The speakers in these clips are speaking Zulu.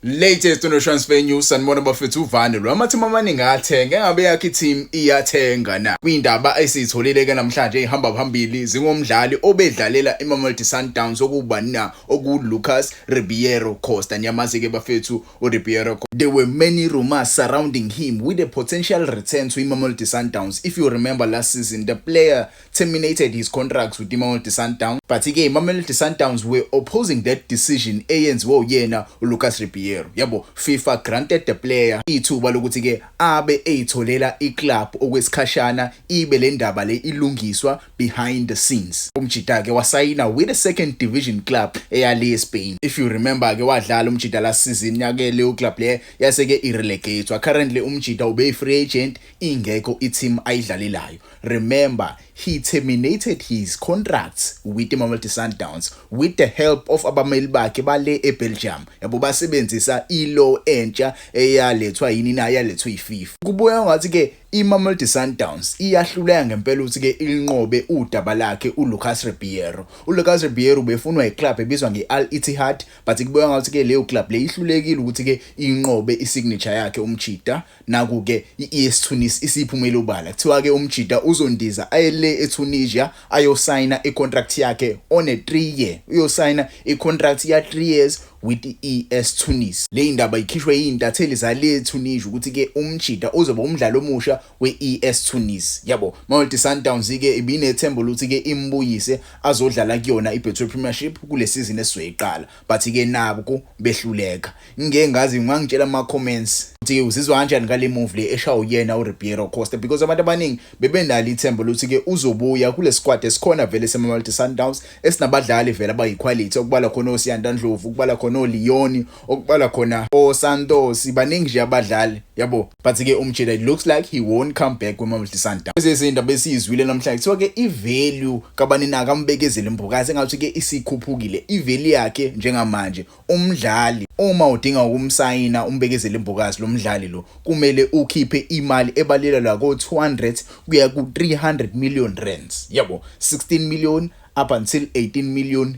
Latest on transfer news, sanibona bafethu. Uvane lo amathim amaningi athenga, engabe yakhe team iyathenga na? Kwindaba esiyitholile ke namhlanje ihamba phambili zingomdlali obedlalela iMamelodi Sundowns, okubani na? Oku Lucas Ribeiro Costa. Niyamazi ke bafethu uRibeiro. There were many rumors surrounding him with a potential return to iMamelodi Sundowns. If you remember, last season the player terminated his contracts with iMamelodi Sundowns, but ke iMamelodi Sundowns were opposing that decision eyenziwe uyena uLucas Ribeiro, yabo. FIFA granted the player ithuba lokuthi ke abe eyitholela iclub okwesikhashana, ibe le ndaba le ilungiswa behind the scenes. Umjita ke wasayina with the second division club eyale Spain. If you remember ke, wadlala umjita last season yake leyo club le, yase ke irelegate. Currently umjita ube free agent, ingekho i-team ayidlalelayo. Remember, he terminated his contracts with iMamelodi Sundowns with the help of abameli bakhe bale eBelgium, yabo. Basebenzisa ilaw entsha eyalethwa yini na? Yalethwa iFIFA. Kubuya ngathi ke iMamelodi Sundowns iyahluleka ngempela ukuthi ke ilinqobe udaba lakhe uLucas Ribeiro. ULucas Ribeiro ubefunwa iclub ebizwa ngeAl Ittihad, but kubuya ngathi ke leyo club le ihlulekile ukuthi ke inqobe isignature yakhe umjita. Naku ke iES Tunis isiphumela obala, kuthiwa ke umjita uzondiza ayele eTunisia ayosayina icontract yakhe on a 3 year, uyosayina icontract ya 3 years with iES Tunis. Le indaba ikhishwe izintatheli zale Tunisia ukuthi ke umjita uzoba umdlalo omusha weES Tunis, yabo. Mamelodi Sundowns ke ibinethemba ukuthi ke imbuyise azodlala kuyona iBetway Premiership kule season esizoyiqala, but ke nabo behluleka. Ngeke ngazi, ungangitshela ama comments ukuthi ke uzizwa kanjani ngale move le eshawo uyena uRibeiro Costa, because abantu abaningi bebenalo ithemba lokuthi ke uzobuya kule squad esikhona vele seMamelodi Sundowns, esinabadlali vele abayiquality, okubala khona oSiyanda Ndlovu, okubala khona oLeon, okubala khona oSantos, baningi nje abadlali, yabo. But ke umjita, it looks like he won't come back kwiMamelodi Sundowns. Ezezindaba esiyizwile namhlanje, kuthiwa ke ivalue kabani na? KaMbekezeli Mbokazi, engathi ke isikhuphukile ivalue yakhe njengamanje. Umdlali uma udinga ukumsayina uMbekezeli Mbokazi, lo mdlali lo kumele ukhiphe imali ebalelwa ko 200 kuya ku 300 million rands, yabo, 16 million up until €18 million.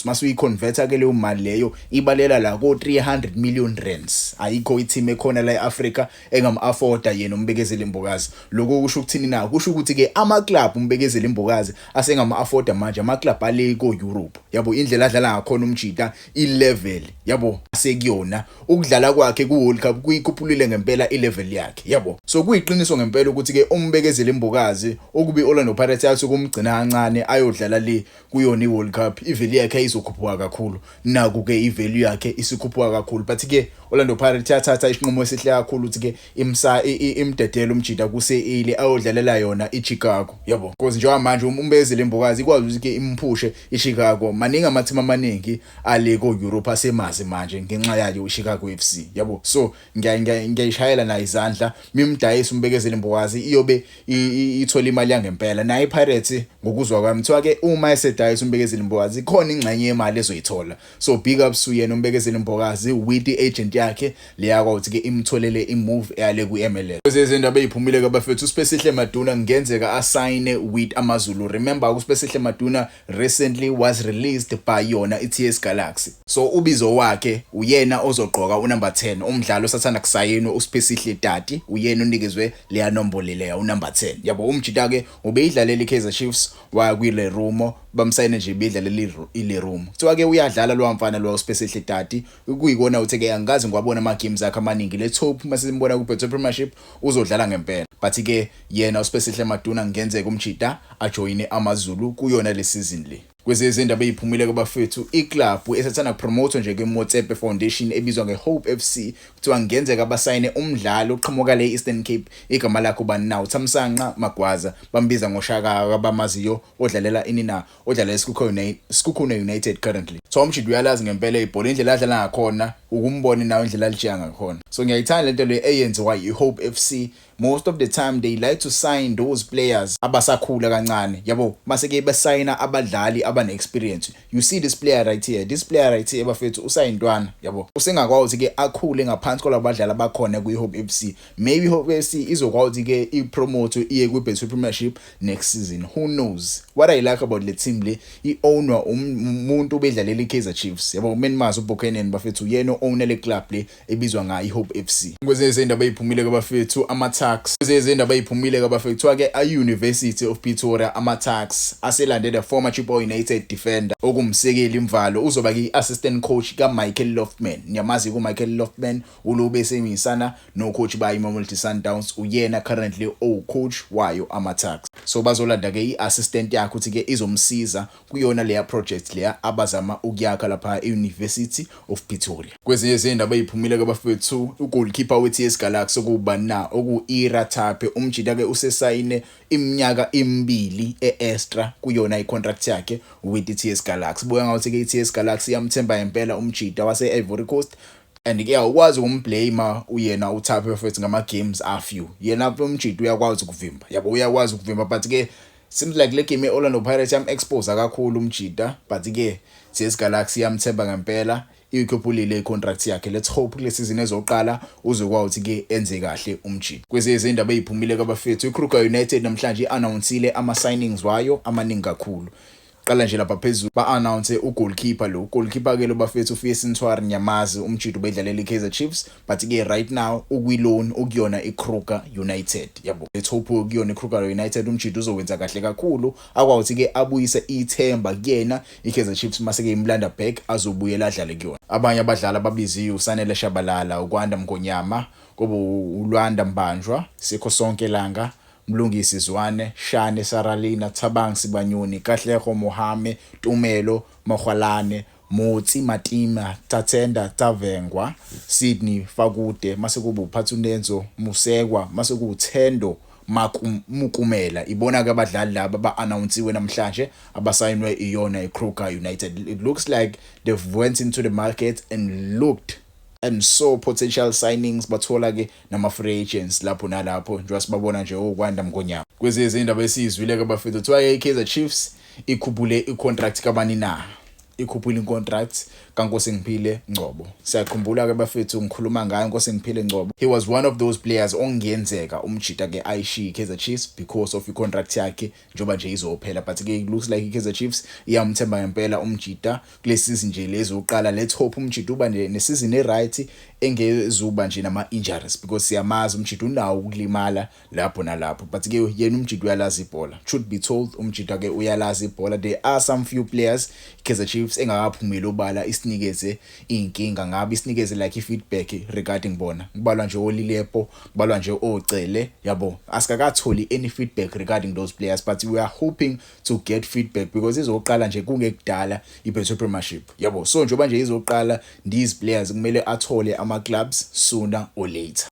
Mase uyiconverta ke leyo mali leyo, ibalela la ko 300 million rands. Ayikho i-team ekhona la eAfrica engam-afforda yena uMbekezeli Mbokazi. Lokho kusho ukuthini na? Kusho ukuthi ke ama club uMbekezeli Mbokazi asengama-afforda manje ama club ale ko Europe, yabo. Indlela adlala ngakhona umjita, i-level, yabo, asekuyona, ukudlala kwakhe ku World Cup kuyikhuphulile ngempela i-level yakhe, yabo. So kuyiqiniso ngempela ukuthi ke uMbekezeli Mbokazi, ukuba iOrlando Pirates yathi kumgcina kancane ayodlala le kuyona iWorld Cup, ivalue yakhe izokhuphuka kakhulu. Naku ke ivalue yakhe isikhuphuka kakhulu, but ke Orlando Pirates yathatha isinqumo esihle kakhulu ukuthi ke imsa imdedelo umjita kuse-early ayodlalela yona iChicago, yabo, because njengoba manje uMbekezeli Mbokazi ikwazi ukuthi ke imphushe iChicago. Maningi amathim amaningi ale ko Europe asemazi manje ngenxa yayo iChicago FC, yabo. So ngiyayishayela nayo izandla mimdayisa uMbekezeli Mbokazi, iyobe ithola imali yangempela naye iPirates. Ngokuzwa kwami, kuthiwa ke uma esedayisa uMbekezeli Mbokazi, ikhona ingxenye yemali ezoyithola. So big ups uyena uMbekezeli Mbokazi with i-agent yakhe leya ukuthi ke imtholele imove eyale ku-MLS. Kwezezindaba eziphumile ke bafethu, uSiphesihle Maduna kungenzeka asayine with AmaZulu. Remember, uSiphesihle Maduna recently was released by yona i-TS Galaxy, so ubizo wakhe uyena ozogqoka unumber 10. Umdlalo osathanda kusayinwa uSiphesihle Tati, uyena unikezwe leya nombolo leya, unumber 10, yabo. Umjita ke ubeyidlalela iKaizer Chiefs, waya kwiLerumo, bamsayine nje bedlalela iLerumo. Kuthiwa ke uyadlala lo mfana lo uSiphesihle Tati, kuyikona uthi ke angikaze ngiwabona ama games akhe amaningi. Let's hope mase simbona ku Betway Premiership uzodlala ngempela. But ke yena uSiphesihle Maduna, kungenzeka umjita ajoyine AmaZulu kuyona le season le. Kwezezindaba eziphumile kubafethu, iclub esathanda kupromote nje ke-Motsepe Foundation ebizwa nge-Hope FC, kuthiwa kungenzeka basayine umdlalo oqhamuka le Eastern Cape. Igama lakhe ubani na? uThamsanqa Magwaza, bambiza ngoShaka abamaziyo, odlalela ini na? Odlalela Sekhukhune United currently. So umjita uyalazi ngempela ibhola, indlela adlala ngakhona, ukumbone nawe indlela alijiya ngakhona. So ngiyayithanda lento le eyenziwa i-Hope FC. Most of the time they like to sign those players abasakhula kancane, yabo, mase ke besayina abadlali abane experience. You see this player right here, this player right here, bafethu, usayintwana, yabo, usengakwazi ke akhule ngaphansi kwalabadlali abakhona kwi-Hope FC. Maybe Hope FC izokwazi ke i-promote iye kwi-Betway Premiership next season, who knows? What I like about le team le, i-ownwa umuntu obedlalela i-Kaizer Chiefs, yabo, menimazi uBuchanan, bafethu, yena o-owner le club le ebizwa ngayo i-Hope FC. Kwezinye izindaba eziphumile kabafethu, ama-Tuks, kwezinye izindaba eziphumile kabafethu ke, i-University of Pretoria, ama-Tuks aselande the former Chippa United defender okumsekeli Mvalo, uzoba ke i-assistant coach kaMichael Lofman. Niyamazi ku-Michael Lofman, ulo besemisana no-coach bayo iMamelodi Sundowns, uyena currently owu-coach wayo ama-Tuks. So bazolanda ke i-assistant yakhe ukuthi ke izomsiza kuyona leya project leya abazama ukuyakha lapha e-University of Pretoria. Kwezinye izindaba eziphumile kabafethu, ugoalkeeper we-TS Galaxy okuba na oku-Ira Thape, umjita ke usesayine iminyaka emibili e-extra kuyona i-contract yakhe with i-TS Galaxy. Buya ngathi ke i-TS Galaxy iyamthemba impela umjita wase-Ivory Coast, and ke awukwazi ukumblame uyena uThape futhi ngama games a few. Yena umjita uyakwazi ukuvimba, yabo, uyakwazi ukuvimba, but ke seems like le game e-Orlando Pirates yam-expose kakhulu umjita, but ke TS Galaxy iyamthemba ngempela, iyikhuphulile i-contract yakhe. Let's hope kule season ezoqala uzokwazi ukuthi ke enze kahle umjita. Kwezinye izindaba eziphumile kabafethu, iKruger United namhlanje i-announcile ama-signings wayo amaningi kakhulu. Qala nje lapha phezulu, ba-announce ugoalkeeper lo, goalkeeper ke lo, bafethu, uFies Ntwari. Nyamazi umjita ubedlalela iKaizer Chiefs, but ke right now ukwi-loan ukuyona iKruger United, yabo. Let's hope kuyona iKruger United umjita uzowenza kahle kakhulu, akwazi ke abuyise ithemba kuyena iKaizer Chiefs, mase ke imlanda back azobuyela adlale kuyona. Abanye abadlali ababiziwe uSanele Shabalala, uKwanda Mngonyama, kube uLwanda Mbanjwa, Sikho Sonke Langa, Mlungisi Zwane, Shane Saralina, Thabang Sibanyoni, Katlego Mohame, Tumelo Mogwalane, Motsi Matima, Tatenda Tavengwa, Sydney Fakude, mase kuba uPhathunenzo Musekwa, mase kuuThendo Mukumela. Ibona ke abadlali laba ba-announcewe namhlanje abasayinwe iyona iKruger United. It looks like they've went into the market and looked and saw potential signings, bathola ke nama free agents lapho nalapho, njengoba sibabona nje okwanda Mngonyama. Kwezinye izindaba esizwile ke, bafethu, kuthiwa iKaizer Chiefs ikhuphule icontract kabani na? Ikhuphule icontract kaNkosingiphile Ngcobo. Siyakhumbula ke, bafethu, ngikhuluma ngayo Nkosingiphile Ngcobo. He was one of those players ongenzeka umjita ke ayishiye iKaizer Chiefs because of icontract yakhe njengoba nje izophela, but ke it looks like iKaizer Chiefs iyamthemba ngempela umjita kule season nje lezoqala. Let's hope umjita uba nje nesseason e-right engezuba nje nama injuries, because siyamazi umjita unawo ukulimala lapho nalapho, but ke yena umjita uyalazi ibhola. Truth be told, umjita ke uyalazi ibhola. There are some few players iKaizer Chiefs engakaphumeli obala isinikeze inkinga, ngabe isinikeze like i-feedback regarding bona. Kubalwa nje oLilepo, kubalwa nje oCele, yabo. Asikakatholi any feedback regarding those players, but we are hoping to get feedback because izoqala nje kungekudala iBetway Premiership, yabo. So njengoba nje izoqala, these players kumele athole ama clubs sooner or later.